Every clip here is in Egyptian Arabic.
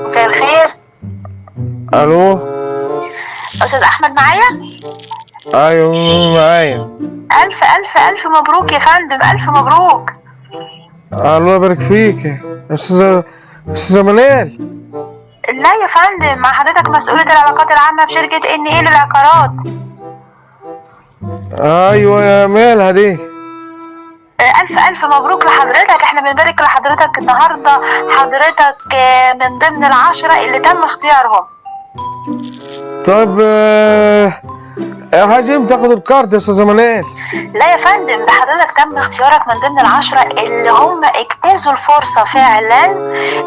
مساء الخير. الو. استاذ احمد معايا؟ ايوه معايا. الف الف الف مبروك يا فندم، الف مبروك. الله يبارك فيك يا استاذه منال. لا يا فندم، مع حضرتك مسؤولة العلاقات العامة في شركة ان ايه للعقارات. ايوه يا مالها دي؟ الف الف مبروك لحضرتك، احنا بنبارك لحضرتك النهارده. حضرتك من ضمن العشرة اللي تم اختيارهم. طيب هاجي امتى اخد الكارت يا استاذه منال؟ لا يا فندم، ده حضرتك تم اختيارك من ضمن العشرة اللي هم اجتازوا الفرصة فعلا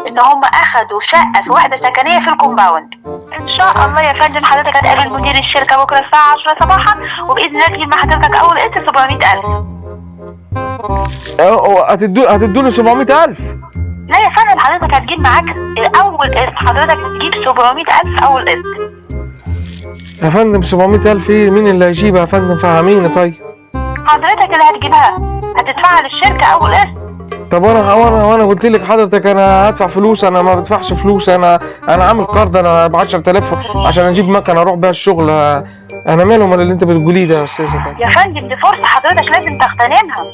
ان هم اخدوا شقة في وحدة سكنية في الكومباوند. ان شاء الله يا فندم حضرتك هتقابل مدير الشركة بكرة الساعة 10 صباحا، وبإذن الله تجيب مع حضرتك اول قسط 700,000. هتدوا لي 700,000؟ لا يا فندم، حضرتك هتجيب معاك اول قسط، حضرتك هتجيب 700,000 اول قسط. يا فندم 700,000 ايه؟ مين اللي هيجيبها يا فندم؟ فهميني. طيب حضرتك اللي هتجيبها، هتدفعها للشركة اول قسط. طب وانا قلت لك حضرتك انا هدفع فلوس؟ انا ما بدفعش فلوس، انا عامل قرض، انا ب 10,000 عشان اجيب مكنه اروح بيها الشغل. انا ماله مال اللي انت بتقوليه ده يا استاذه؟ طيب يا فندم دي فرصة حضرتك لازم تغتنمها.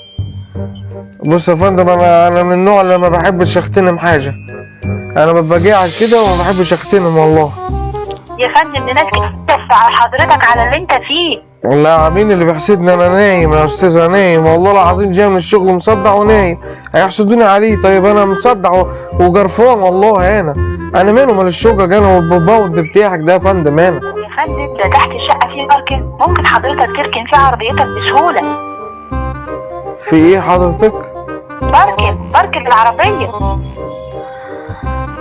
بص يا فندم، انا من النوع اللي ما بحبش اغتنم حاجة، انا ببقى قاعد كده وما بحبش اغتنم والله. يا فندم دي ناس كتير على حضرتك على اللي انت فيه. والله مين اللي بيحسدني؟ انا نايم يا استاذه، نايم والله العظيم، جاي من الشغل مصدع ونايم، هيحسدوني عليه؟ طيب انا مصدع وجرفان والله. انا ماله مال الشقق انا والباوند بتاعك ده يا فندم؟ انا يا فندم ده تحت الشقة فيه parking، ممكن حضرتك تركن فيه عربيتك بسهولة. في ايه حضرتك؟ parking العربية.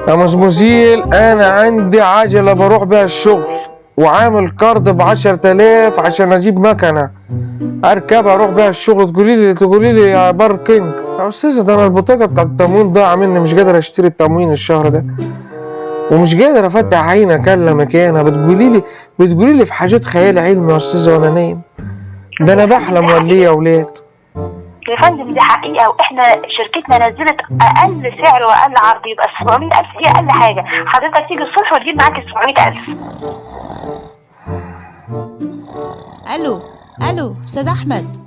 يا مزموزيل انا عندي عجله بروح بيها الشغل، وعامل قرض ب 10,000 عشان اجيب مكنه اركبها اروح بيها الشغل، تقولي لي يا parking؟ يا استاذه ده انا البطاقة بتاعت التموين ضايعة مني، مش قادر اشتري التموين الشهر ده، ومش قادر افتح عيني اكلمك. انا بتقولي لي في حاجات خيال علمي يا استاذه وانا نايم، ده انا بحلم ولا ايه يا ولاد؟ يا فندم دي حقيقة، واحنا شركتنا نزلت اقل سعر واقل عرض، يبقى 700,000 دي اقل حاجة. حضرتك تيجي الصبح وتجيب معاك 700,000. الو الو استاذ احمد.